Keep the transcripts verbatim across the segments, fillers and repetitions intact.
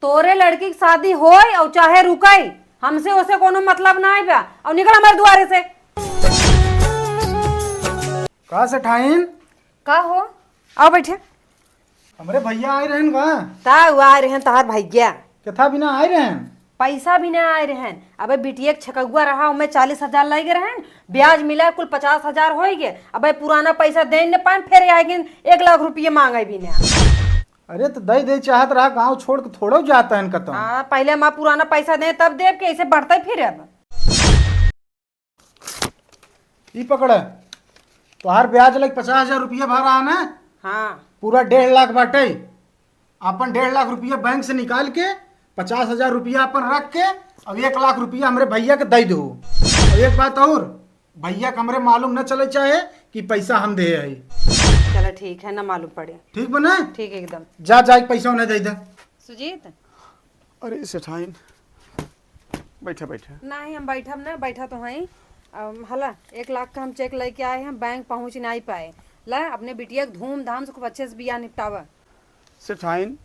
तोरे लड़की की शादी होय और चाहे रुकई, हमसे ओसे कोनो मतलब नाहीं बा। और निकल हमारे दुआरे से। का सेठाइन? का हो? आओ बैठे। हमरे भैया आए रहन का? ता उ आए रहन तहार भैया। केथा बिना आए रहन? पैसा बिना आए रहन। अबे बिटिया के छकौआ रहा, ओमे चालीस हजार लइ गए रहन, ब्याज मिला कुल पचास हजार होइ गए। अबे पुराना पैसा दे न पाएन, फिर आए गए एक लाख रुपये मांगे बिना। अरे तो दे दे चाहत रहा, गांव छोड़ के थोड़ो जात हन कतौ। हाँ, पहले हम पुराना पैसा दे तब देब, के ऐसे बढ़ते फिर अब। ई पकड़, तोहार ब्याज लग पचास हजार रुपया भरा है ना? हाँ। पूरा डेढ़ लाख बाटे। अपन डेढ़ लाख रुपया बैंक से निकाल के पचास हजार रुपया अपन रख के अब एक लाख रुपया हमरे भैया के दे दो। अब एक बात और, भैया के हमरे मालूम न चले चाहे कि पैसा हम दे है। चलो ठीक है, ना मालूम पड़े। ठीक बने? ठीक एकदम। जा, जा के पैसा उन्हें दे दे। सुजीत। अरे सेठाइन, बैठा, बैठा। नाही, हम बैठब ना, बैठा तो हई। अम, हला, एक लाख का हम चेक लेके आए हैं, बैंक पहुँच नाहीं पाए। ला, अपने बिटिया के धूमधाम से खूब अच्छे से बियाह निपटावा। सेठाइन,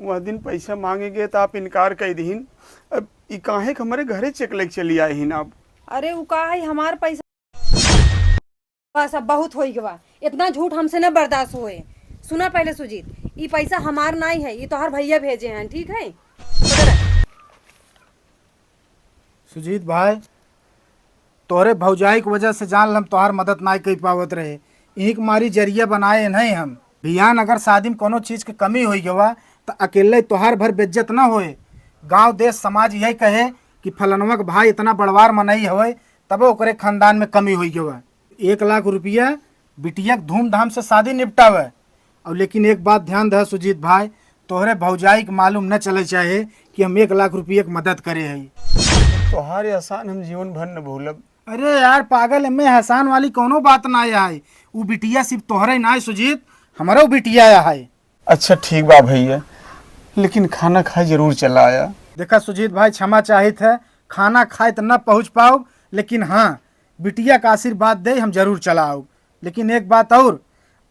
वह दिन पैसा मांगे गए तो आप इनकार कर दीहिन। अब ई काहे के हमरे घरे चेक लेके चली आए हिन आप? अरे, उ का है, हमार पैसा बस, अब बहुत होई गवा, इतना झूठ हमसे न बर्दाश्त होए। सुना पहले सुजीत, ई पैसा हमार नाहीं है, ई तोहार भैया भेजे हैं, ठीक है? सुजीत भाई, तोहरे भौजाई के वजह से जान ल हम तोहार मदद नाहीं कर पावत रहे, इही के मारी जरिया बनाए नहीं हम। बिहान अगर शादी में कोनो चीज के कमी होई गवा, त अकेले तोहार भर बेइज्जत न होए। गांव देश समाज यही कहे कि फलनवा के भाई इतना बड़वार मनई हवे, तबे ओकरे खानदान में कमी होई गवा। एक लाख रुपया बिटिया के धूमधाम से शादी निपटावे। और लेकिन एक बात ध्यान दे सुजीत भाई, तोहरे भौजाई के मालूम न चले चाहे कि हम एक लाख रुपया के मदद करे हई। तोहार एहसान हम जीवन भर न भूलब। अरे यार पागल, एमे एहसान वाली कोनो बात ना आए। उ बिटिया सिर्फ तोहरे ना है सुजीत, हमरो बिटिया है। अच्छा ठीक बा भैया, लेकिन खाना खाए जरूर चला आया। देखा सुजीत भाई, क्षमा चाहित है, खाना खाए त न पहुँच पाउब, लेकिन हाँ, बिटिया का आशीर्वाद दे हम जरूर चला आउब। लेकिन एक बात और,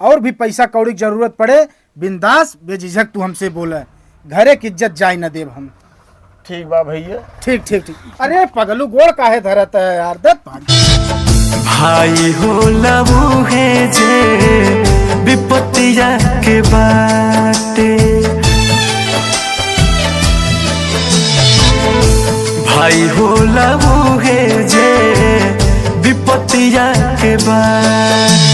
और भी पैसा कौड़ी की जरूरत पड़े, बिंदास बेझिझक तू हमसे बोले, घरे की इज्जत जाए न देब हम। ठीक बा भैया। ठीक, ठीक, ठीक। अरे पगलू, गोड़ काहे धरत है यार, दत भाग। भाई होला उहे जे विपत्तिया के बाटे। भाई होला उहे जे विपत्तिया के बाटे।